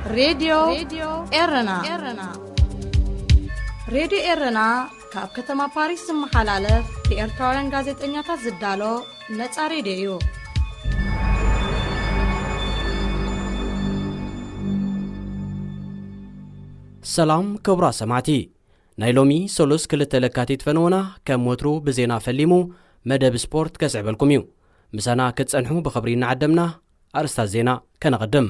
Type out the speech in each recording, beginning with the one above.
ሬድዮ ኤረና። ሬድዮ ኤረና ካብ ከተማ ፓሪስ ዝመሓላለፍ ብኤርትራውያን ጋዜጠኛታት ዝዳሎ ነጻ ሬድዮ እዩ። ሰላም ክቡራት ሰማዕቲ፣ ናይ ሎሚ ሰሉስ ክልተ ለካቲት ፈነወና ከም ወትሩ ብዜና ፈሊሙ መደብ ስፖርት ከስዕበልኩም እዩ። ምሳና ክትጸንሑ ብኽብሪ እናዓደምና፣ ኣርእስታት ዜና ከነቐድም።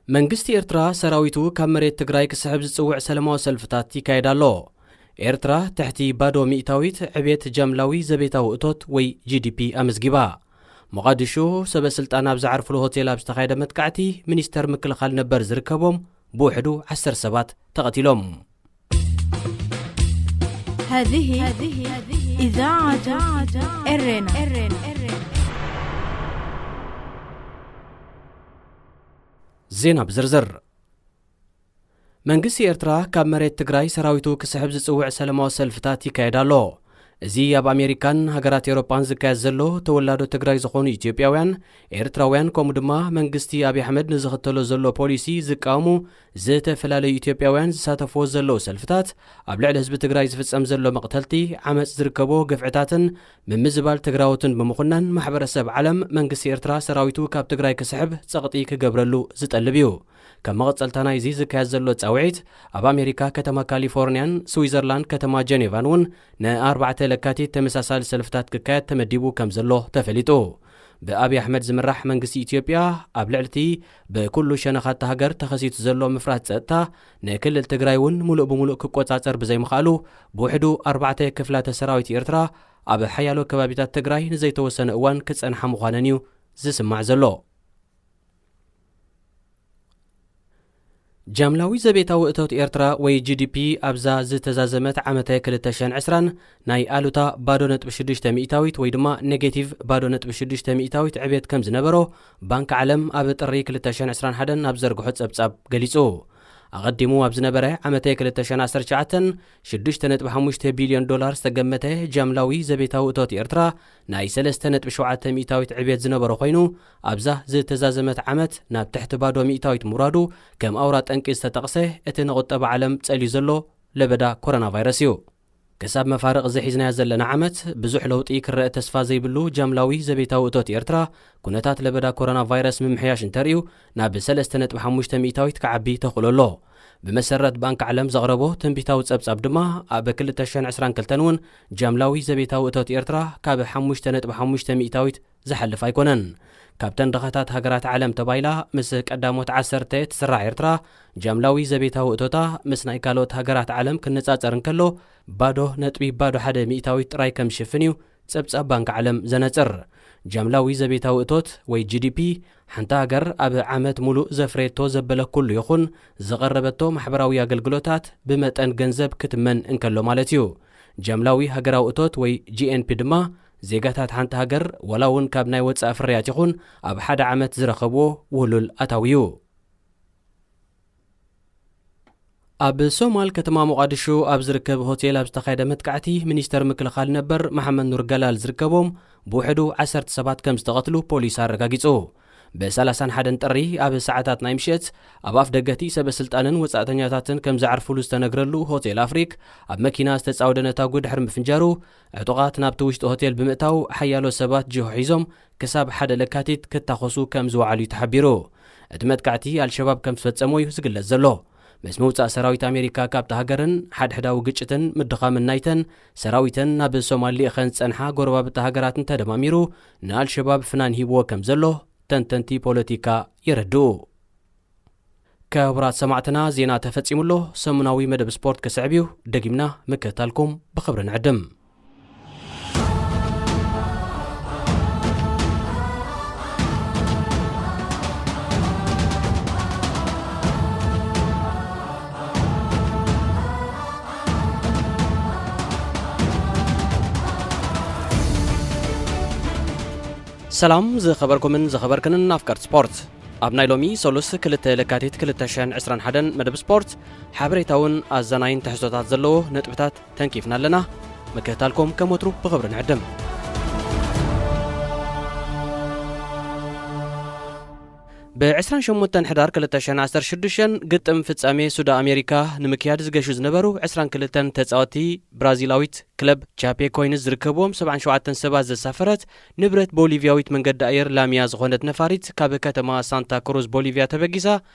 መንግስቲ ኤርትራ ሰራዊቱ ካብ መሬት ትግራይ ክስሕብ ዝጽውዕ ሰላማዊ ሰልፍታት ይካየድ ኣሎ። ኤርትራ ትሕቲ ባዶ ሚእታዊት ዕብየት ጃምላዊ ዘቤታዊ እቶት ወይ ጂ ዲ ፒ ኣመዝጊባ። ሞቓዲሾ፣ ሰበ ስልጣን ኣብ ዝዓርፍሉ ሆቴል ኣብ ዝተኻየደ መጥቃዕቲ ሚኒስተር ምክልኻል ነበር ዝርከቦም ብውሕዱ ዓሰርተ ሰባት ተቐቲሎም። هذه إذاعة إرينا. ዜና ብዝርዝር። መንግስቲ ኤርትራ ካብ መሬት ትግራይ ሰራዊቱ ክስሕብ ዝጽውዕ ሰላማዊ ሰልፍታት ይካየድ ኣሎ። እዚ ኣብ ኣሜሪካን ሃገራት ኤውሮጳን ዝካየድ ዘሎ፣ ተወላዶ ትግራይ ዝኾኑ ኢትዮጵያውያን፣ ኤርትራውያን፣ ከምኡ ድማ መንግስቲ ኣብይ ኣሕመድ ንዝኽተሎ ዘሎ ፖሊሲ ዝቃወሙ ዝተፈላለዩ ኢትዮጵያውያን ዝሳተፍዎ ዘለዉ ሰልፍታት፣ ኣብ ልዕሊ ህዝቢ ትግራይ ዝፍጸም ዘሎ መቕተልቲ፣ ዓመጽ ዝርከቦ ግፍዕታትን ምምዝባል ትግራዎትን ብምኹናን፣ ማሕበረሰብ ዓለም መንግስቲ ኤርትራ ሰራዊቱ ካብ ትግራይ ክስሕብ ጸቕጢ ክገብረሉ ዝጠልብ እዩ። ከም መቐጸልታ ናይዚ ዝካየድ ዘሎ ጻውዒት፣ ኣብ ኣሜሪካ ከተማ ካሊፎርንያን ስዊዘርላንድ ከተማ ጀኔቫን እውን ንኣርባዕተ ለካቲት ተመሳሳሊ ሰልፍታት ክካየድ ተመዲቡ ከም ዘሎ ተፈሊጡ። ብኣብይ ኣሕመድ ዝምራሕ መንግስቲ ኢትዮጵያ ኣብ ልዕሊ እቲ ብኩሉ ሸነኻት ሃገር ተኸሲቱ ዘሎ ምፍራስ ጸጥታ፣ ንክልል ትግራይ እውን ሙሉእ ብሙሉእ ክቆጻጸር ብዘይምኽኣሉ፣ ብውሕዱ ኣርባዕተ ክፍላተ ሰራዊት ኤርትራ ኣብ ሓያሎ ከባቢታት ትግራይ ንዘይተወሰነ እዋን ክጸንሓ ምዃነን እዩ ዝስማዕ ዘሎ። ጃምላዊ ዘቤታዊ እቶት ኤርትራ ወይ ጂ ዲ ፒ ኣብዛ ዝተዛዘመት ዓመተ ክልተ ሽሕን ዕስራን ናይ ኣሉታ ባዶ ነጥቢ ሽዱሽተ ሚእታዊት ወይ ድማ ኔጌቲቭ ባዶ ነጥቢ ሽዱሽተ ሚእታዊት ዕብየት ከም ዝነበሮ ባንክ ዓለም ኣብ ጥሪ ክልተ ሽሕን ዕስራን ሓደን ኣብ ዘርግሖ ጸብጻብ ገሊጹ። ኣቐዲሙ ኣብ ዝነበረ ዓመተ ክልተ ሽሕን ዓሰርተ ትሽዓተን ሽዱሽተ ነጥቢ ሓሙሽተ ቢልዮን ዶላር ዝተገመተ ጃምላዊ ዘቤታዊ እቶት ኤርትራ ናይ ሰለስተ ነጥቢ ሸውዓተ ሚእታዊት ዕብየት ዝነበሮ ኮይኑ፣ ኣብዛ ዝተዛዘመት ዓመት ናብ ትሕቲ ባዶ ሚእታዊት ምውራዱ ከም ኣውራ ጠንቂ ዝተጠቕሰ እቲ ንቁጠባ ዓለም ጸልዩ ዘሎ ለበዳ ኮሮና ቫይረስ እዩ። ክሳብ መፋርቕ እዚ ሒዝናዮ ዘለና ዓመት ብዙሕ ለውጢ ክረአ ተስፋ ዘይብሉ ጃምላዊ ዘቤታዊ እቶት ኤርትራ፣ ኩነታት ለበዳ ኮሮና ቫይረስ ምምሕያሽ እንተርእዩ ናብ ሰለስተ ነጥቢ ሓሙሽተ ሚእታዊት ክዓቢ ተኽእሎ ኣሎ። ብመሰረት ባንክ ዓለም ዘቕረቦ ትንቢታዊ ጸብጻብ ድማ ኣብ ክልተ ሽሕን ዕስራን ክልተን እውን ጃምላዊ ዘቤታዊ እቶት ኤርትራ ካብ ሓሙሽተ ነጥቢ ሓሙሽተ ሚእታዊት ዝሓልፍ ኣይኮነን። ካብተን ድኻታት ሃገራት ዓለም ተባሂላ ምስ ቀዳሞት ዓሰርተ ትስራዕ ኤርትራ፣ ጃምላዊ ዘቤታዊ እቶታ ምስ ናይ ካልኦት ሃገራት ዓለም ክነጻጸር እንከሎ፣ ባዶ ነጥቢ ባዶ ሓደ ሚእታዊት ጥራይ ከም ዝሽፍን እዩ ጸብጻብ ባንክ ዓለም ዘነጽር። ጃምላዊ ዘቤታዊ እቶት ወይ ጂ ዲ ፒ፣ ሓንቲ ሃገር ኣብ ዓመት ሙሉእ ዘፍረየቶ ዘበለ ኩሉ ይኹን ዝቐረበቶ ማሕበራዊ ኣገልግሎታት ብመጠን ገንዘብ ክትመን እንከሎ ማለት እዩ። ጃምላዊ ሃገራዊ እቶት ወይ ጂ ኤን ፒ ድማ፣ ዜጋታት ሓንቲ ሃገር ዋላ እውን ካብ ናይ ወጻኢ ፍርያት ይኹን ኣብ ሓደ ዓመት ዝረኸብዎ ውህሉል ኣታዊ እዩ። ኣብ ሶማል ከተማ ሞቓዲሾ ኣብ ዝርከብ ሆቴል ኣብ ዝተኻየደ መጥቃዕቲ፣ ሚኒስተር ምክልኻል ነበር መሓመድ ኑር ገላል ዝርከቦም ብውሕዱ ዓሰርተ ሰባት ከም ዝተቐትሉ ፖሊስ ኣረጋጊጹ። ብ ሰላሳን ሓደን ጥሪ ኣብ ሰዓታት ናይ ምሸት፣ ኣብ ኣፍ ደገ እቲ ሰበ ስልጣንን ወጻእተኛታትን ከም ዝዓርፍሉ ዝተነግረሉ ሆቴል ኣፍሪክ፣ ኣብ መኪና ዝተጻወደ ነታጉ ድሕሪ ምፍንጃሩ፣ ዕጡቓት ናብቲ ውሽጢ ሆቴል ብምእታው፣ ሓያሎ ሰባት ጅሆ ሒዞም ክሳብ ሓደ ለካቲት ክታኾሱ ከም ዝወዓሉ እዩ ተሓቢሩ። እቲ መጥቃዕቲ ኣልሸባብ ከም ዝፈጸሞ እዩ ዝግለጽ ዘሎ። ምስ ምውጻእ ሰራዊት ኣሜሪካ ካብታ ሃገርን ሓድሕዳዊ ግጭትን ምድኻምን ናይተን ሰራዊተን ናብ ሶማል ልኢኸን ዝጸንሓ ጎረባብቲ ሃገራትን ተደማሚሩ፣ ንኣልሸባብ ፍናን ሂብዎ ከም ዘሎ ተንተንቲ ፖለቲካ የረድኡ። ክቡራት ሰማዕትና፣ ዜና ተፈጺሙ ኣሎ። ሰሙናዊ መደብ ስፖርት ክስዕብ እዩ። ደጊምና ምክትታልኩም ብኽብሪ ንዕድም። ሰላም ዝኸበርኩምን ዝኸበርክንን ኣፍቀርቲ ስፖርት። ኣብ ናይ ሎሚ ሰሉስ ክልተ ለካቲት ክልተ ሽሕን ዕስራን ሓደን መደብ ስፖርት፣ ሓበሬታውን ኣዛናይን ትሕዝቶታት ዘለዎ ነጥብታት ተንኪፍና ኣለና። ምክትታልኩም ከም ወትሩ ብኽብሪ ንዕድም። ብ ዕስራን ሸሞንተን ሕዳር ክልተ ሽሕን ዓሰርተ ሽዱሽተን ግጥም ፍጻሜ ሱዳ ኣሜሪካ ንምክያድ ዝገሹ ዝነበሩ ዕስራን ክልተን ተጻወትቲ ብራዚላዊት ክለብ ቻፔኮይንስ ዝርከብዎም ሰብዓን ሸውዓተን ሰባት ዘሳፈረት ንብረት ቦሊቪያዊት መንገዲ ኣየር ላሚያ ዝኾነት ነፋሪት ካብ ከተማ ሳንታ ክሩዝ ቦሊቪያ ተበጊሳ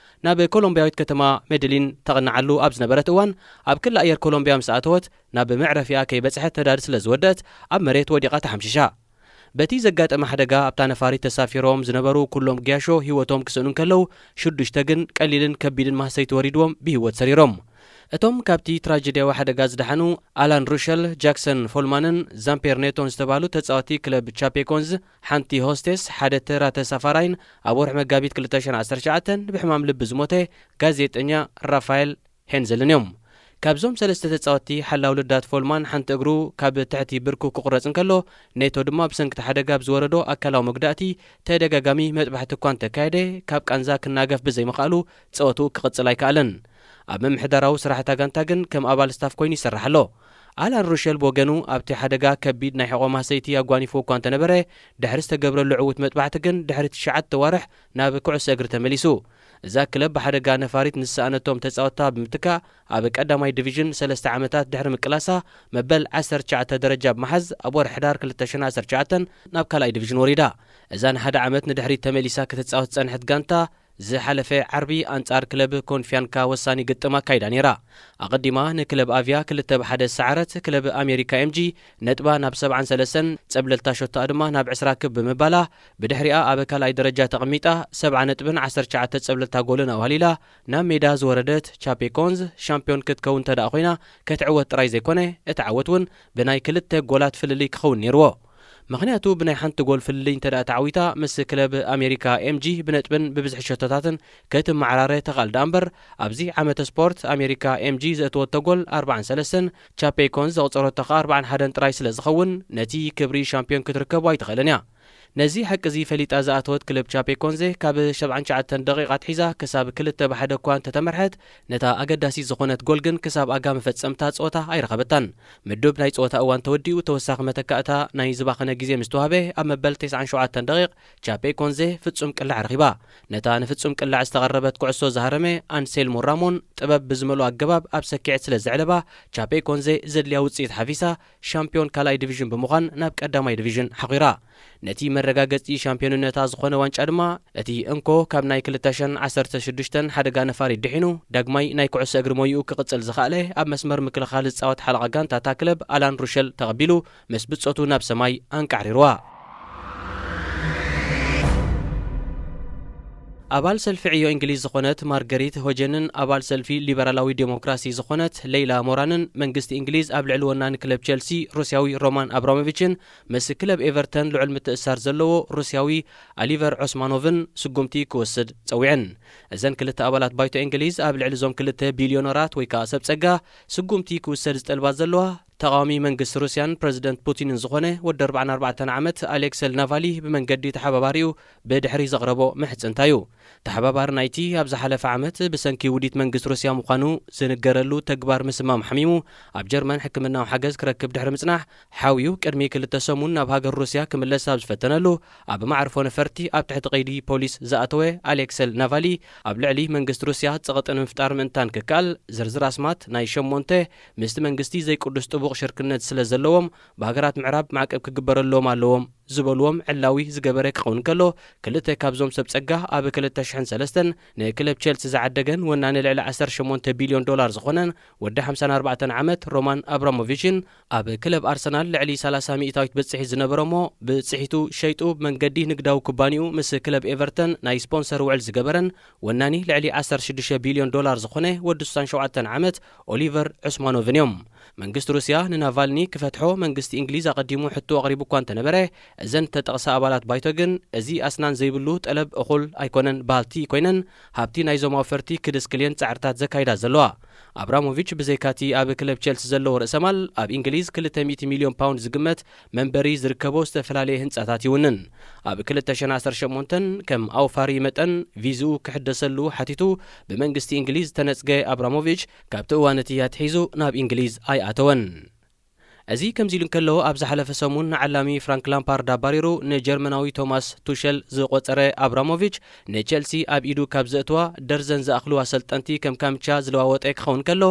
ናብ ኮሎምቢያዊት ከተማ ሜድሊን ተቕንዓሉ ኣብ ዝነበረት እዋን ኣብ ክሊ ኣየር ኮሎምቢያ ምስ ኣተወት ናብ መዕረፊኣ ከይበጽሐት ነዳዲ ስለ ዝወደት ኣብ መሬት ወዲቓ ተሓምሺሻ። በቲ ዘጋጠመ ሓደጋ ኣብታ ነፋሪት ተሳፊሮም ዝነበሩ ኩሎም ገያሾ ህይወቶም ክስእኑ እንከለዉ ሽዱሽተ ግን ቀሊልን ከቢድን ማህሰይቲ ወሪድዎም ብህይወት ሰሪሮም። እቶም ካብቲ ትራጀድያዊ ሓደጋ ዝደሓኑ ኣላን ሩሸል፣ ጃክሰን ፎልማንን ዛምፔር ኔቶን ዝተባህሉ ተጻወቲ ክለብ ቻፔኮንዝ ሓንቲ ሆስቴስ ሓደ ተራ ተሳፋራይን ኣብ ወርሒ መጋቢት ክልተ ሽሕን ዓሰርተ ትሽዓተን ብሕማም ልቢ ዝሞተ ጋዜጠኛ ራፋኤል ሄንዘልን እዮም። ካብዞም ሰለስተ ተጻወትቲ ሓላው ልዳት ፎልማን ሓንቲ እግሩ ካብ ትሕቲ ብርኩ ክቑረጽ እንከሎ ኔቶ ድማ ብሰንኪ እቲ ሓደጋ ብዝወረዶ ኣካላዊ መጉዳእቲ ተደጋጋሚ መጥባሕቲ እኳ እንተካየደ ካብ ቃንዛ ክናገፍ ብዘይምኽኣሉ ጸወትኡ ክቕጽል ኣይከኣለን። ኣብ ምምሕዳራዊ ስራሕ እታ ጋንታ ግን ከም ኣባል ስታፍ ኮይኑ ይሰርሕ ኣሎ። ኣላን ሩሸል ብወገኑ ኣብቲ ሓደጋ ከቢድ ናይ ሕቖ ማህሰይቲ ኣጓኒፉ እኳ እንተነበረ ድሕሪ ዝተገብረሉ ዕዉት መጥባሕቲ ግን ድሕሪ ትሽዓተ ዋርሕ ናብ ኩዕሶ እግሪ ተመሊሱ። እዛ ክለብ ብሓደጋ ነፋሪት ንዝሰኣነቶም ተጻወትታ ብምትካእ ኣብ ቀዳማይ ዲቪዥን ሰለስተ ዓመታት ድሕሪ ምቅላሳ መበል ዓሰርተ ትሽዓተ ደረጃ ብምሓዝ ኣብ ወርሒ ሕዳር ክልተ ሽሕን ዓሰርተ ትሽዓተን ናብ ካልኣይ ዲቪዥን ወሪዳ። እዛ ንሓደ ዓመት ንድሕሪት ተመሊሳ ክትጻወት ዝጸንሐት ጋንታ ዝሓለፈ ዓርቢ ኣንጻር ክለብ ኮንፊያንካ ወሳኒ ግጥም ኣካይዳ ነይራ። ኣቐዲማ ንክለብ ኣቪያ ክልተ ብ ሓደ ዝሰዓረት ክለብ ኣሜሪካ ኤምጂ ነጥባ ናብ ሰብዓን ሰለስተን ጸብለልታ ሸቶኣ ድማ ናብ ዕስራ ክብ ብምባላ ብድሕሪኣ ኣብ ካልኣይ ደረጃ ተቐሚጣ ሰብዓ ነጥብን ዓሰርተ ትሽዓተ ጸብለልታ ጎልን ኣዋሊላ ናብ ሜዳ ዝወረደት ቻፔኮንዝ ሻምፒዮን ክትከውን እንተ ደኣ ኮይና ክትዕወት ጥራይ ዘይኮነ እቲ ዓወት እውን ብናይ ክልተ ጎላት ፍልልይ ክኸውን ነይርዎ። ምኽንያቱ ብናይ ሓንቲ ጎል ፍልልይ እንተ ደኣ ተዓዊታ ምስ ክለብ ኣሜሪካ ኤምጂ ብነጥብን ብብዝሒ ሸቶታትን ክትመዓራረ ተኽኣል ደኣ እምበር ኣብዚ ዓመተ ስፖርት ኣሜሪካ ኤምጂ ዘእተወቶ ጎል ኣርብዓን ሰለስተን ቻፔኮንዝ ዘቑጸረቶ ከኣ ኣርብዓን ሓደን ጥራይ ስለ ዝኸውን ነቲ ክብሪ ሻምፒዮን ክትርከቦ ኣይትኽእልን እያ። ነዚ ሓቂ እዚ ፈሊጣ ዝኣተወት ክለብ ቻፔኮንዜ ካብ ሰብዓን ትሽዓተን ደቂቕ ኣትሒዛ ክሳብ ክልተ ብ ሓደ እኳ እንተተመርሐት ነታ ኣገዳሲት ዝኾነት ጎል ግን ክሳብ ኣጋ መፈጸምታ ጸወታ ኣይረኸበታን። ምዱብ ናይ ጸወታ እዋን ተወዲኡ ተወሳኺ መተካእታ ናይ ዝባኸነ ግዜ ምስ ተዋህበ ኣብ መበል ተስዓን ሸውዓተን ደቂቕ ቻፔኮንዜ ፍጹም ቅላዕ ረኺባ። ነታ ንፍጹም ቅላዕ ዝተቐረበት ኩዕሶ ዝሃረመ ኣንሴልሞ ራሞን ጥበብ ብዝመልኦ ኣገባብ ኣብ ሰኪዐት ስለ ዘዕለባ ቻፔኮንዜ ዘድልያ ውጽኢት ሓፊሳ ሻምፒዮን ካልኣይ ዲቪዥን ብምዃን ናብ ቀዳማይ ዲቪዥን ሓኺራ። ነቲ መረጋገጺ ሻምፒዮንነታ ዝኾነ ዋንጫ ድማ እቲ እንኮ ካብ ናይ ክልተ ሽሕን ዓሰርተ ሽዱሽተን ሓደጋ ነፋሪት ድሒኑ ዳግማይ ናይ ኩዕሶ እግሪ ሞይኡ ክቕጽል ዝኸኣለ ኣብ መስመር ምክልኻል ዝጻወት ሓለቓ ጋንታ እታ ክለብ ኣላን ሩሸል ተቐቢሉ ምስ ብጾቱ ናብ ሰማይ ኣንቃዕሪርዋ። ኣባል ሰልፊ ዕዮ እንግሊዝ ዝኾነት ማርገሪት ሆጀንን ኣባል ሰልፊ ሊበራላዊ ዴሞክራሲ ዝኾነት ሌይላ ሞራንን መንግስቲ እንግሊዝ ኣብ ልዕሊ ወናኒ ክለብ ቸልሲ ሩስያዊ ሮማን ኣብራሞቪችን ምስ ክለብ ኤቨርተን ልዑል ምትእስሳር ዘለዎ ሩስያዊ ኣሊቨር ዖስማኖቭን ስጉምቲ ክወስድ ጸዊዐን። እዘን ክልተ ኣባላት ባይቶ እንግሊዝ ኣብ ልዕሊ እዞም ክልተ ቢልዮነራት ወይ ከኣ ሰብ ጸጋ ስጉምቲ ክውሰድ ዝጠልባ ዘለዋ ተቓዋሚ መንግስቲ ሩስያን ፕረዚደንት ፑቲንን ዝኾነ ወዲ ኣርባዓን ኣርባዕተን ዓመት ኣሌክሰል ናቫሊ ብመንገዲ ተሓባባሪኡ ብድሕሪ ዘቕረቦ ምሕጽንታ እዩ። ተሓባባሪ ናይቲ ኣብ ዝሓለፈ ዓመት ብሰንኪ ውዲት መንግስቲ ሩስያ ምዃኑ ዝንገረሉ ተግባር ምስማም ሓሚሙ ኣብ ጀርመን ሕክምናዊ ሓገዝ ክረክብ ድሕሪ ምጽናሕ ሓውዩ ቅድሚ ክልተ ሰሙን ናብ ሃገር ሩስያ ክምለስ ኣብ ዝፈተነሉ ኣብ መዓርፎ ነፈርቲ ኣብ ትሕቲ ቀይዲ ፖሊስ ዝኣተወ ኣሌክሰል ናቫሊ ኣብ ልዕሊ መንግስቲ ሩስያ ጸቕጢ ንምፍጣር ምእንታን ክከኣል ዝርዝር ኣስማት ናይ ሸሞንተ ምስቲ መንግስቲ ዘይቅዱስ ጥቡቕ ሽርክነት ስለ ዘለዎም ብሃገራት ምዕራብ ማዕቀብ ክግበረሎም ኣለዎም ዝበልዎም ዕላዊ ዝገበረ ክኸውን ከሎ ክልተ ካብዞም ሰብ ጸጋ ኣብ ክልተ ሽሕን ሰለስተን ንክለብ ቸልሲ ዝዓደገን ወናኒ ልዕሊ ዓሰርተ ሸሞንተ ቢልዮን ዶላር ዝኾነን ወዲ ሓምሳን ኣርባዕተን ዓመት ሮማን ኣብራሞቪችን ኣብ ክለብ ኣርሰናል ልዕሊ ሰላሳ ሚእታዊት ብጽሒት ዝነበሮ እሞ ብጽሒቱ ሸይጡ ብመንገዲ ንግዳዊ ኩባንኡ ምስ ክለብ ኤቨርተን ናይ ስፖንሰር ውዕል ዝገበረን ወናኒ ልዕሊ ዓሰርተ ሽዱሽተ ቢልዮን ዶላር ዝኾነ ወዲ ስሳን ሸውዓተን ዓመት ኦሊቨር ዑስማኖቭን እዮም። መንግስቲ ሩስያ ንናቫልኒ ክፈትሖ መንግስቲ እንግሊዝ ኣቐዲሙ ሕቶ ኣቕሪቡ እኳ እንተነበረ እዘን ተጠቕሳ ኣባላት ባይቶ ግን እዚ ኣስናን ዘይብሉ ጠለብ እኹል ኣይኮነን በሃልቲ ኮይነን ሃብቲ ናይዞም ኣውፈርቲ ክድስክልየን ጻዕርታት ዘካይዳ ዘለዋ። ኣብራሞቪች ብዘይካቲ ኣብ ክለብ ቸልሲ ዘለዎ ርእሰማል ኣብ እንግሊዝ ክልተ ሚእቲ ሚልዮን ፓውንድ ዝግመት መንበሪ ዝርከቦ ዝተፈላለየ ህንጻታት ይውንን። ኣብ ክልተ ሽሕን ዓሰርተ ሸሞንተን ከም ኣውፋሪ መጠን ቪዝኡ ክሕደሰሉ ሓቲቱ ብመንግስቲ እንግሊዝ ዝተነጽገ ኣብራሞቪች ካብቲ እዋን እቲ ኣትሒዙ ናብ እንግሊዝ ኣይኣተወን። እዚ ከምዚ ኢሉ እንከሎ፣ ኣብ ዝሓለፈ ሰሙን ንዓላሚ ፍራንክ ላምፓርድ ኣባሪሩ ንጀርመናዊ ቶማስ ቱሸል ዝቖጸረ ኣብራሞቪች፣ ንቸልሲ ኣብ ኢዱ ካብ ዘእትዋ ደርዘን ዝኣኽሉ ኣሰልጠንቲ ከም ካምቻ ዝለዋወጠ ክኸውን ከሎ፣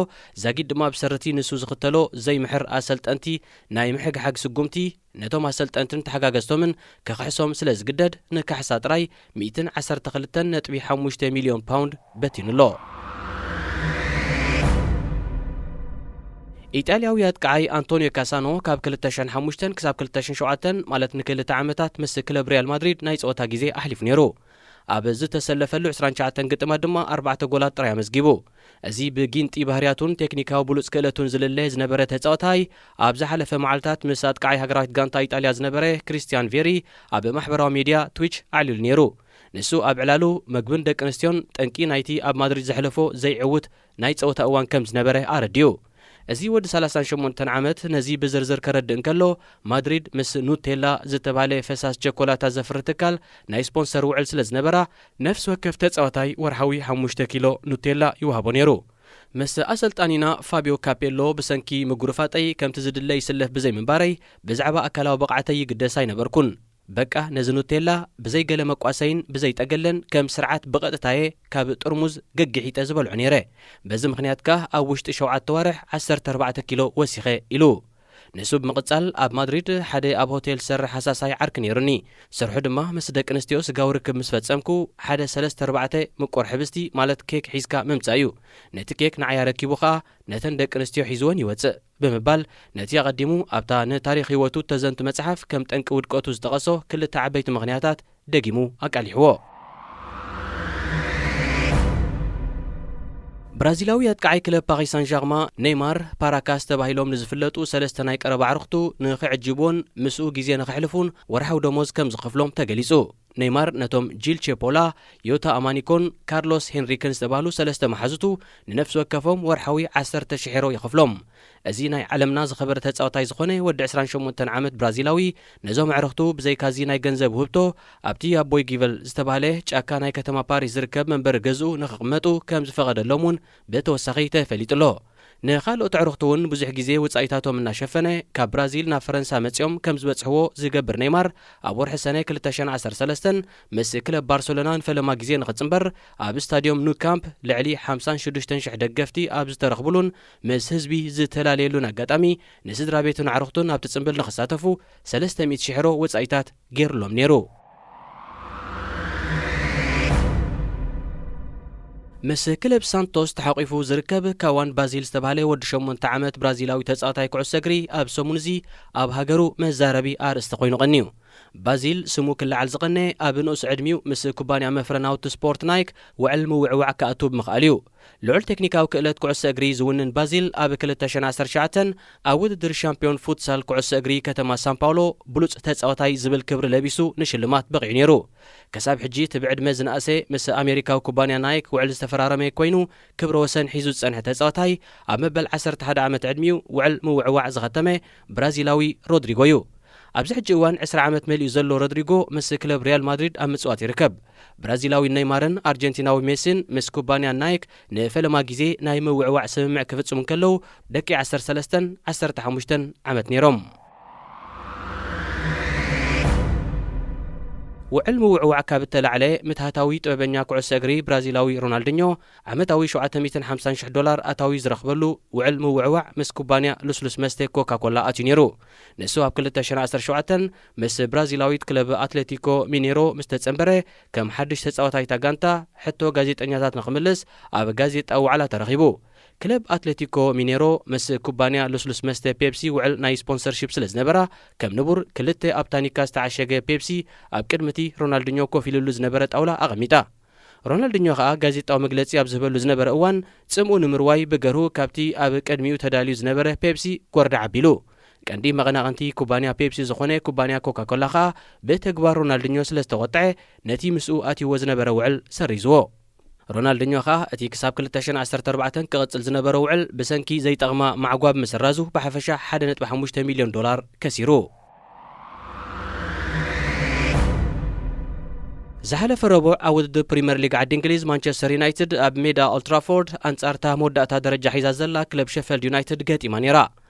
ዛጊድ ድማ ብሰርቲ ንሱ ዝኽተሎ ዘይምሕር ኣሰልጠንቲ ናይ ምሕግሓግ ስጉምቲ ነቶም ኣሰልጠንትን ተሓጋገዝቶምን ክኽሕሶም ስለ ዝግደድ፣ ንካሕሳ ጥራይ ሚእትን ዓሰርተ ክልተን ነጥቢ ሓሙሽተ ሚልዮን ፓውንድ በቲኑ ኣሎ። ኢጣልያዊ ኣጥቃዓይ ኣንቶኒዮ ካሳኖ ካብ ክልተ ሽሕን ሓሙሽተን ክሳብ ክልተ ሽሕን ሸውዓተን፣ ማለት ንክልተ ዓመታት፣ ምስ ክለብ ሪያል ማድሪድ ናይ ጸወታ ግዜ ኣሕሊፉ ነይሩ። ኣብ ዝተሰለፈሉ ዕስራን ትሽዓተን ግጥማት ድማ ኣርባዕተ ጎላት ጥራይ ኣመዝጊቡ። እዚ ብጊንጢ ባህርያቱን ቴክኒካዊ ብሉጽ ክእለቱን ዝልለ ዝነበረ ተጻዋታይ፣ ኣብ ዝሓለፈ መዓልታት ምስ ኣጥቃዓይ ሃገራዊት ጋንታ ኢጣልያ ዝነበረ ክሪስቲያን ቬሪ ኣብ ማሕበራዊ ሚድያ ትዊች ኣዕሊሉ ነይሩ። ንሱ ኣብ ዕላሉ፣ መግብን ደቂ ኣንስትዮን ጠንቂ ናይቲ ኣብ ማድሪድ ዘሕለፎ ዘይዕዉት ናይ ጸወታ እዋን ከም ዝነበረ ኣረዲኡ። እዚ ወዲ ሰላሳን ሸሞንተን ዓመት ነዚ ብዝርዝር ከረድእ እንከሎ፣ ማድሪድ ምስ ኑቴላ ዝተባህለ ፈሳስ ቸኮላታ ዘፍሪ ትካል ናይ ስፖንሰር ውዕል ስለ ዝነበራ፣ ነፍሲ ወከፍ ተጻዋታይ ወርሓዊ ሓሙሽተ ኪሎ ኑቴላ ይወሃቦ ነይሩ። ምስ ኣሰልጣኒና ፋቢዮ ካፔሎ ብሰንኪ ምጉርፋጠይ፣ ከምቲ ዝድለ ይስለፍ ብዘይምንባረይ፣ ብዛዕባ ኣካላዊ ብቕዓተይ ይግደስ ኣይነበርኩን። በቃ፣ ነዚ ኑቴላ ብዘይ ገለ መቋሰይን ብዘይ ጠገለን ከም ስርዓት ብቐጥታ'የ ካብ ጥርሙዝ ገጊሒጠ ዝበልዖ ነይረ። በዚ ምኽንያት ከኣ ኣብ ውሽጢ ሸውዓተ ኣዋርሕ ዓሰርተ ኣርባዕተ ኪሎ ወሲኸ፣ ኢሉ። ንሱ ብምቕጻል፣ ኣብ ማድሪድ ሓደ ኣብ ሆቴል ዝሰርሕ ሃሳሳይ ዓርኪ ነይሩኒ። ስርሑ ድማ ምስ ደቂ ኣንስትዮ ስጋዊ ርክብ ምስ ፈጸምኩ፣ ሓደ ሰለስተ ኣርባዕተ ምቁር ሕብስቲ፣ ማለት ኬክ፣ ሒዝካ ምምጻእ እዩ። ነቲ ኬክ ንዓይ ኣረኪቡ ከኣ ነተን ደቂ ኣንስትዮ ሒዝወን ይወጽእ፣ ብምባል ነቲ ኣቐዲሙ ኣብታ ንታሪኽ ህይወቱ እተዘንቱ መጽሓፍ ከም ጠንቂ ውድቀቱ ዝጠቐሶ ክልተ ዓበይቲ ምኽንያታት ደጊሙ ኣቃሊሕዎ። ብራዚላዊ ኣጥቃዓይ ክለብ ፓሪስ ሳን ዣርማ ኔይማር ፓራካስ ተባሂሎም ንዝፍለጡ ሰለስተ ናይ ቀረባ ኣዕሩኽቱ ንኽዕጅብዎን ምስኡ ግዜ ንኸሕልፉን ወርሓዊ ደሞዝ ከም ዝኸፍሎም ተገሊጹ። ኔይማር ነቶም ጂል ቼፖላ፣ ዮታ ኣማኒኮን ካርሎስ ሄንሪክን ዝተባህሉ ሰለስተ መሓዙቱ ንነፍሲ ወከፎም ወርሓዊ ዓሰርተ ሽሕ ዩሮ ይኸፍሎም። እዚ ናይ ዓለምና ዝኸበረ ተጻዋታይ ዝኾነ ወዲ ዕስራን ሸሞንተን ዓመት ብራዚላዊ፣ ነዞም ኣዕሩኽቱ ብዘይካዚ ናይ ገንዘብ ውህብቶ፣ ኣብቲ ኣቦይ ጊቨል ዝተባህለ ጫካ ናይ ከተማ ፓሪስ ዝርከብ መንበሪ ገዝኡ ንኽቕመጡ ከም ዝፈቐደሎም እውን ብተወሳኺ ተፈሊጡ ኣሎ። ንኻልኦት ኣዕሩኽቱ እውን ብዙሕ ግዜ ውጻኢታቶም እናሸፈነ ካብ ብራዚል ናብ ፈረንሳ መጺኦም ከም ዝበጽሕዎ ዝገብር ኔይማር፣ ኣብ ወርሒ ሰነ ክልተ ሽሕን ዓሰርተ ሰለስተን ምስ ክለብ ባርሰሎና ንፈለማ ግዜ ንኽጽንበር ኣብ ስታድዮም ኑ ካምፕ ልዕሊ ሓምሳን ሽዱሽተን ሽሕ ደገፍቲ ኣብ ዝተረኽብሉን ምስ ህዝቢ ዝተላለየሉን ኣጋጣሚ፣ ንስድራ ቤቱን ኣዕሩኽቱን ኣብቲ ጽምብል ንኽሳተፉ ሰለስተ ሚእቲ ሽሕ ዩሮ ወጻኢታት ገይሩሎም ነይሩ። ምስ ክለብ ሳንቶስ ተሓቂፉ ዝርከብ ካዋን ባዚል ዝተባህለ ወዲ ሸሞንተ ዓመት ብራዚላዊ ተጻዋታይ ኩዕሶ እግሪ፣ ኣብ ሰሙን እዚ ኣብ ሃገሩ መዛረቢ ኣርእስቲ ኮይኑ ቀንዩ። ባዚል ስሙ ክለዓል ዝቐነየ፣ ኣብ ንኡስ ዕድሚኡ ምስ ኩባንያ መፍረ ናውቲ ስፖርት ናይክ ውዕል ምውዕዋዕ ክኣቱ ብምኽኣሉ እዩ። ልዑል ቴክኒካዊ ክእለት ኩዕሶ እግሪ ዝውንን ባዚል፣ ኣብ ክልተ ሽሕን ዓሰርተ ትሽዓተን ኣብ ውድድር ሻምፒዮን ፉትሳል ኩዕሶ እግሪ ከተማ ሳን ፓውሎ ብሉጽ ተጻዋታይ ዝብል ክብሪ ለቢሱ ንሽልማት በቒዑ ነይሩ። ክሳብ ሕጂ እቲ ብዕድመ ዝነኣሰ ምስ ኣሜሪካዊ ኩባንያ ናይክ ውዕል ዝተፈራረመ ኮይኑ፣ ክብረ ወሰን ሒዙ ዝጸንሐ ተጻዋታይ፣ ኣብ መበል ዓሰርተ ሓደ ዓመት ዕድሚኡ ውዕል ምውዕዋዕ ዝኸተመ ብራዚላዊ ሮድሪጎ እዩ። ኣብዚ ሕጂ እዋን ዕስራ ዓመት መሊኡ ዘሎ ሮድሪጎ ምስ ክለብ ሪያል ማድሪድ ኣብ ምጽዋት ይርከብ። ብራዚላዊ ኔይማርን ኣርጀንቲናዊ ሜሲን ምስ ኩባንያ ናይክ ንፈለማ ግዜ ናይ ምውዕዋዕ ስምምዕ ክፍጽሙ እንከለዉ ደቂ ዓሰርተ ሰለስተን ዓሰርተ ሓሙሽተን ዓመት ነይሮም። ውዕል ምውዕዋዕ ካብ እተላዕለ፣ ምትሃታዊ ጥበበኛ ኩዕሶ እግሪ ብራዚላዊ ሮናልዲኞ ዓመታዊ ሸውዓተ ሚእትን ሓምሳን ሽሕ ዶላር ኣታዊ ዝረኽበሉ ውዕል ምውዕዋዕ ምስ ኩባንያ ልስሉስ መስተ ኮካ ኮላ ኣትዩ ነይሩ። ንሱ ኣብ ክልተ ሽሕን ዓሰርተ ሸውዓተን ምስ ብራዚላዊት ክለብ ኣትሌቲኮ ሚኔሮ ምስ ተጸንበረ፣ ከም ሓድሽ ተጻዋታይ እታ ጋንታ ሕቶ ጋዜጠኛታት ንኽምልስ ኣብ ጋዜጣዊ ዋዕላ ተረኺቡ። ክለብ ኣትሌቲኮ ሚኔሮ ምስ ኩባንያ ልስሉስ መስተ ፔፕሲ ውዕል ናይ ስፖንሰርሺፕ ስለ ዝነበራ፣ ከም ንቡር ክልተ ኣብ ታኒካ ዝተዓሸገ ፔፕሲ ኣብ ቅድሚ እቲ ሮናልዲኞ ኮፍ ኢሉሉ ዝነበረ ጣውላ ኣቐሚጣ። ሮናልዲኞ ከኣ ጋዜጣዊ መግለጺ ኣብ ዝህበሉ ዝነበረ እዋን፣ ጽምኡ ንምርዋይ ብገርሁ ካብቲ ኣብ ቅድሚኡ ተዳልዩ ዝነበረ ፔፕሲ ጎርዳ ዓቢሉ። ቀንዲ መቐናቕንቲ ኩባንያ ፔፕሲ ዝኾነ ኩባንያ ኮካ ኮላ ከኣ ብተግባር ሮናልዲኞ ስለ ዝተቖጥዐ፣ ነቲ ምስኡ ኣትይዎ ዝነበረ ውዕል ሰሪዝዎ። ሮናልዲኞ ከኣ እቲ ክሳብ ክልተ ሽሕን ዓሰርተ ኣርባዕተን ክቕጽል ዝነበሮ ውዕል ብሰንኪ ዘይጠቕማ ማዕጓ ብምስራዙ ብሓፈሻ ሓደ ነጥቢ ሓሙሽተ ሚልዮን ዶላር ከሲሩ። ዝሓለፈ ረቡዕ ኣብ ውድድር ፕሪምየር ሊግ ዓዲ እንግሊዝ፣ ማንቸስተር ዩናይትድ ኣብ ሜዳ ኦልትራፎርድ ኣንጻርታ መወዳእታ ደረጃ ሒዛ ዘላ ክለብ ሸፈልድ ዩናይትድ ገጢማ ነይራ።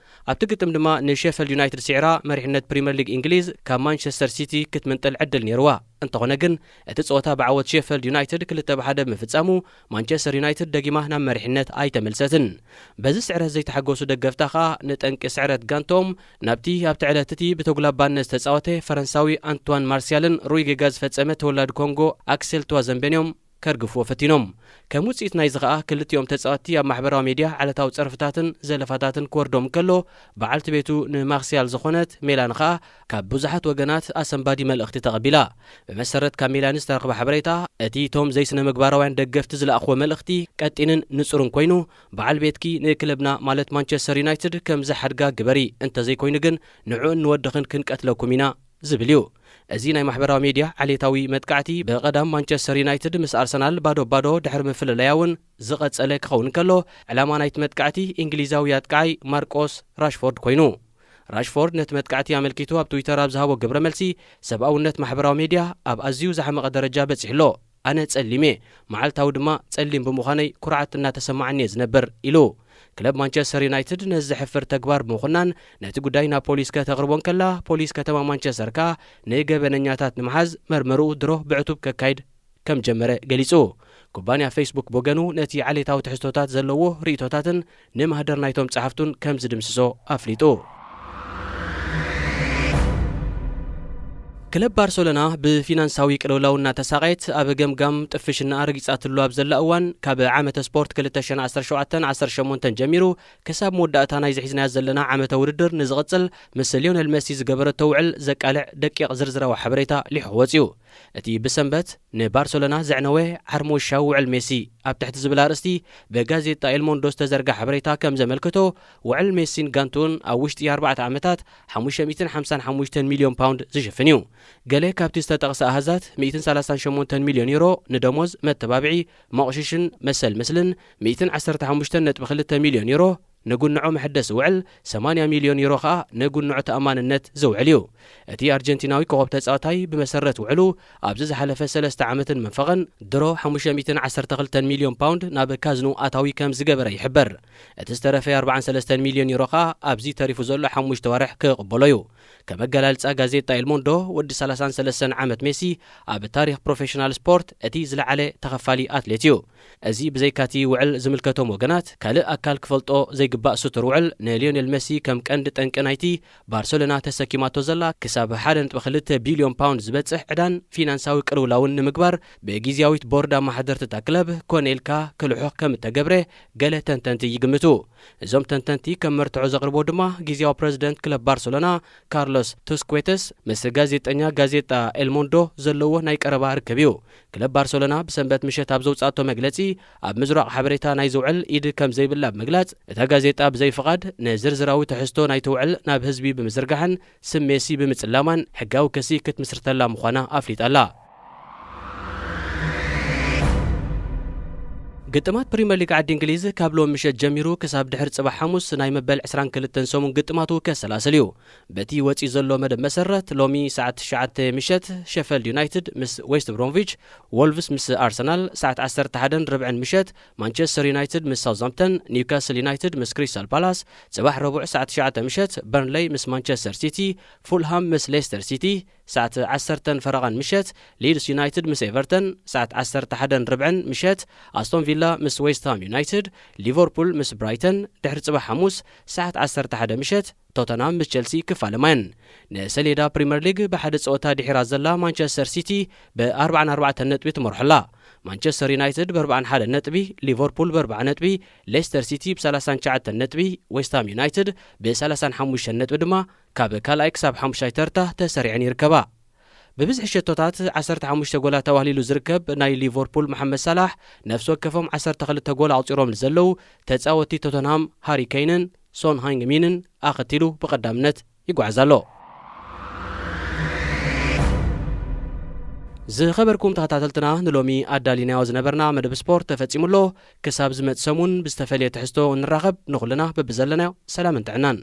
ኣብቲ ግጥም ድማ ንሼፈልድ ዩናይትድ ስዒራ መሪሕነት ፕሪምየር ሊግ እንግሊዝ ካብ ማንቸስተር ሲቲ ክትምንጥል ዕድል ነይርዋ። እንተኾነ ግን እቲ ጸወታ ብዓወት ሼፈልድ ዩናይትድ ክልተ ብ ሓደ ብምፍጻሙ ማንቸስተር ዩናይትድ ደጊማ ናብ መሪሕነት ኣይተመልሰትን። በዚ ስዕረት ዘይተሓገሱ ደገፍታ ከኣ ንጠንቂ ስዕረት ጋንቶም ናብቲ ኣብቲ ዕለት እቲ ብተጉላባነት ዝተጻወተ ፈረንሳዊ ኣንቷን ማርሲያልን ሩይ ጌጋ ዝፈጸመ ተወላዲ ኮንጎ ኣክሴል ቱዋዘምቤን እዮም ከርግፍዎ ፈቲኖም። ከም ውጽኢት ናይዚ ከኣ ክልቲኦም ተጻወትቲ ኣብ ማሕበራዊ ሜድያ ዓለታዊ ጸርፍታትን ዘለፋታትን ክወርዶም እንከሎ፣ በዓልቲ ቤቱ ንማርሲያል ዝኾነት ሜላን ከኣ ካብ ብዙሓት ወገናት ኣሰንባዲ መልእኽቲ ተቐቢላ። ብመሰረት ካብ ሜላኒ ዝተረኽበ ሓበሬታ፣ እቲ እቶም ዘይስነ ምግባራውያን ደገፍቲ ዝለኣኽዎ መልእኽቲ ቀጢንን ንጹርን ኮይኑ፣ በዓል ቤትኪ ንክለብና ማለት ማንቸስተር ዩናይትድ ከምዚ ሓድጋ ግበሪ፣ እንተዘይኮይኑ ግን ንዕኡን ንወድኽን ክንቀትለኩም ኢና ዝብል እዩ። እዚ ናይ ማሕበራዊ ሜድያ ዓሌታዊ መጥቃዕቲ ብቐዳም ማንቸስተር ዩናይትድ ምስ ኣርሰናል ባዶ ባዶ ድሕሪ ምፍልላያ እውን ዝቐጸለ ክኸውን ከሎ፣ ዕላማ ናይቲ መጥቃዕቲ እንግሊዛዊ ኣጥቃዓይ ማርቆስ ራሽፎርድ ኮይኑ። ራሽፎርድ ነቲ መጥቃዕቲ ኣመልኪቱ ኣብ ትዊተር ኣብ ዝሃቦ ግብረ መልሲ፣ ሰብኣውነት ማሕበራዊ ሜድያ ኣብ ኣዝዩ ዝሓመቐ ደረጃ በጺሑ ኣሎ። ኣነ ጸሊም እየ፣ መዓልታዊ ድማ ጸሊም ብምዃነይ ኩርዓት እናተሰማዓኒ እየ ዝነብር ኢሉ። ክለብ ማንቸስተር ዩናይትድ ነዚ ዘሕፍር ተግባር ብምኹናን ነቲ ጉዳይ ናብ ፖሊስ ከተቕርቦ እንከላ፣ ፖሊስ ከተማ ማንቸስተር ከኣ ንገበነኛታት ንምሓዝ መርመርኡ ድሮ ብዕቱብ ከካይድ ከም ጀመረ ገሊጹ። ኩባንያ ፌስቡክ ብወገኑ ነቲ ዓሌታዊ ትሕዝቶታት ዘለዎ ርእይቶታትን ንማህደር ናይቶም ጸሓፍቱን ከም ዝድምስሶ ኣፍሊጡ። ክለብ ባርሰሎና ብፊናንሳዊ ቅልውላው እናተሳቐየት ኣብ ገምጋም ጥፍሽና ረጊጻትሉ ኣብ ዘላ እዋን፣ ካብ ዓመተ ስፖርት ክልተ ሽሕን ዓሰርተ ሸውዓተን ዓሰርተ ሸሞንተን ጀሚሩ ክሳብ መወዳእታ ናይዚ ሒዝናዮ ዘለና ዓመተ ውድድር ንዝቕጽል ምስ ሊዮነል መሲ ዝገበረቶ ውዕል ዘቃልዕ ደቂቕ ዝርዝራዊ ሓበሬታ ሊሑ ወጺኡ። እቲ ብሰንበት ንባርሰሎና ዘዕነወ ዓርሞሻዊ ውዕል ሜሲ ኣብ ትሕቲ ዝብል ኣርእስቲ ብጋዜጣ ኤልሞንዶ ዝተዘርጋ ሓበሬታ ከም ዘመልክቶ፣ ውዕል ሜሲን ጋንቱን ኣብ ውሽጢ ኣርባዕተ ዓመታት ሓሙሽተ ሚእትን ሓምሳን ሓሙሽተን ሚልዮን ፓውንድ ዝሽፍን እዩ። ገለ ካብቲ ዝተጠቕሰ ኣሃዛት፣ ሚእትን ሰላሳን ሸሞንተን ሚልዮን ዩሮ ንደሞዝ፣ መተባብዒ፣ መቑሽሽን መሰል ምስልን፣ ሚእትን ዓሰርተ ሓሙሽተን ነጥቢ ክልተ ሚልዮን ዩሮ፣ ንጉንዖ መሐደሲ ውዕል፣ ሰማንያ ሚልዮን ዩሮ ኸኣ ንጉንዖ ተኣማንነት ዝውዕል እዩ። እቲ ኣርጀንቲናዊ ኮኸብ ተጻዋታይ ብመሰረት ውዕሉ ኣብዚ ዝሓለፈ ሰለስተ ዓመትን መንፈቐን ድሮ ሓሙሽተ ሚእትን ዓሰርተ ክልተን ሚልዮን ፓውንድ ናብ ካዝኑ ኣታዊ ከም ዝገበረ ይሕበር። እቲ ዝተረፈ ኣርባዓን ሰለስተን ሚልዮን ዩሮ ኸኣ ኣብዚ ተሪፉ ዘሎ ሓሙሽተ ወርሕ ክቕበሎ እዩ። ከም ኣገላልጻ ጋዜጣ ኤልሞንዶ፣ ወዲ ሰላሳን ሰለስተን ዓመት ሜሲ ኣብ ታሪኽ ፕሮፌሽናል ስፖርት እቲ ዝለዓለ ተኸፋሊ ኣትሌት እዩ። እዚ ብዘይካቲ ውዕል ዝምልከቶም ወገናት፣ ካልእ ኣካል ክፈልጦ ዘይግባእ ስቱር ውዕል ንሊዮኔል መሲ ከም ቀንዲ ጠንቂ ናይቲ ባርሰሎና ተሰኪማቶ ዘላ ክሳብ ሓደ ነጥቢ ክልተ ቢልዮን ፓውንድ ዝበጽሕ ዕዳን ፊናንሳዊ ቅልውላውን ንምግባር ብግዝያዊት ቦርድ ኣመሓደርቲ እታ ክለብ ኮነ ኢልካ ክልሑኽ ከም እተገብረ ገለ ተንተንቲ ይግምቱ። እዞም ተንተንቲ ከም መርትዖ ዘቕርቦ ድማ ግዝያዊ ፕረዚደንት ክለብ ባርሰሎና ካርሎስ ቱስኩዌተስ ምስ ጋዜጠኛ ጋዜጣ ኤልሞንዶ ዘለዎ ናይ ቀረባ ርክብ እዩ። ክለብ ባርሰሎና ብሰንበት ምሸት ኣብ ዘውጻእቶ መግለጺ፣ ኣብ ምዝራቕ ሓበሬታ ናይ ዝውዕል ኢድ ከም ዘይብላ ብምግላጽ፣ እታ ጋዜጣ ብዘይፍቓድ ንዝርዝራዊ ትሕዝቶ ናይቲ ውዕል ናብ ህዝቢ ብምዝርጋሕን ስም ሜሲ ብምጽላማን ሕጋዊ ክሲ ክትምስርተላ ምዃና ኣፍሊጣ ኣላ። ግጥማት ፕሪምየር ሊግ ዓዲ እንግሊዝ ካብ ሎም ምሸት ጀሚሩ ክሳብ ድሕሪ ጽባሕ ሓሙስ ናይ መበል ዕስራን ክልተን ሰሙን ግጥማቱ ከሰላስል እዩ። በቲ ወጺኡ ዘሎ መደብ መሰረት፣ ሎሚ ሰዓት ትሽዓተ ምሸት ሸፈልድ ዩናይትድ ምስ ዌስት ብሮምቪች፣ ወልቭስ ምስ ኣርሰናል፣ ሰዓት ዓሰርተ ሓደን ርብዕን ምሸት ማንቸስተር ዩናይትድ ምስ ሳውዝሃምፕተን፣ ኒውካስል ዩናይትድ ምስ ክሪስታል ፓላስ፣ ጽባሕ ረቡዕ ሰዓት ትሽዓተ ምሸት በርንለይ ምስ ማንቸስተር ሲቲ፣ ፉልሃም ምስ ሌስተር ሲቲ፣ ሰዓት ዓሰርተን ፈረቓን ምሸት ሊድስ ዩናይትድ ምስ ኤቨርተን፣ ሰዓት ዓሰርተ ሓደን ርብዕን ምሸት ኣስቶን ቪላ ምስ ዌስትሃም ዩናይትድ፣ ሊቨርፑል ምስ ብራይተን፣ ድሕሪ ጽባሕ ሓሙስ ሰዓት ዓሰርተ ሓደ ምሸት ቶተንሃም ምስ ቸልሲ ክፋለማ እየን። ንሰሌዳ ፕሪምየር ሊግ ብሓደ ጸወታ ድሒራ ዘላ ማንቸስተር ሲቲ ብ ኣርባዓን ኣርባዕተን ነጥቢ ትመርሖ ኣላ። ማንቸስተር ዩናይትድ ብ ኣርባዓን ሓደን ነጥቢ፣ ሊቨርፑል ብ ኣርባዓ ነጥቢ፣ ሌስተር ሲቲ ብ ሰላሳን ትሽዓተን ነጥቢ፣ ዌስትሃም ዩናይትድ ብ ሰላሳን ሓሙሽተን ነጥቢ ድማ ካብ ካልኣይ ክሳብ ሓሙሻይ ተርታ ተሰሪዐን ይርከባ። ብብዝሒ ሸቶታት ዓሰርተ ሓሙሽተ ጎላት ኣዋህሊሉ ዝርከብ ናይ ሊቨርፑል መሓመድ ሳላሕ፣ ነፍሲ ወከፎም ዓሰርተ ክልተ ጎል ኣቑጺሮም ንዘለዉ ተጻወትቲ ቶተንሃም ሃሪ ኬይንን ሶን ሃይንግሚንን ኣኸቲሉ ብቐዳምነት ይጓዓዝ ኣሎ። ዝኸበርኩም ተኸታተልትና፣ ንሎሚ ኣዳሊናዮ ዝነበርና መደብ ስፖርት ተፈጺሙ ኣሎ። ክሳብ ዝመጽእ ሰሙን ብዝተፈልየ ትሕዝቶ እንራኸብ፣ ንኹልና በብዘለናዮ ሰላምን ጥዕናን።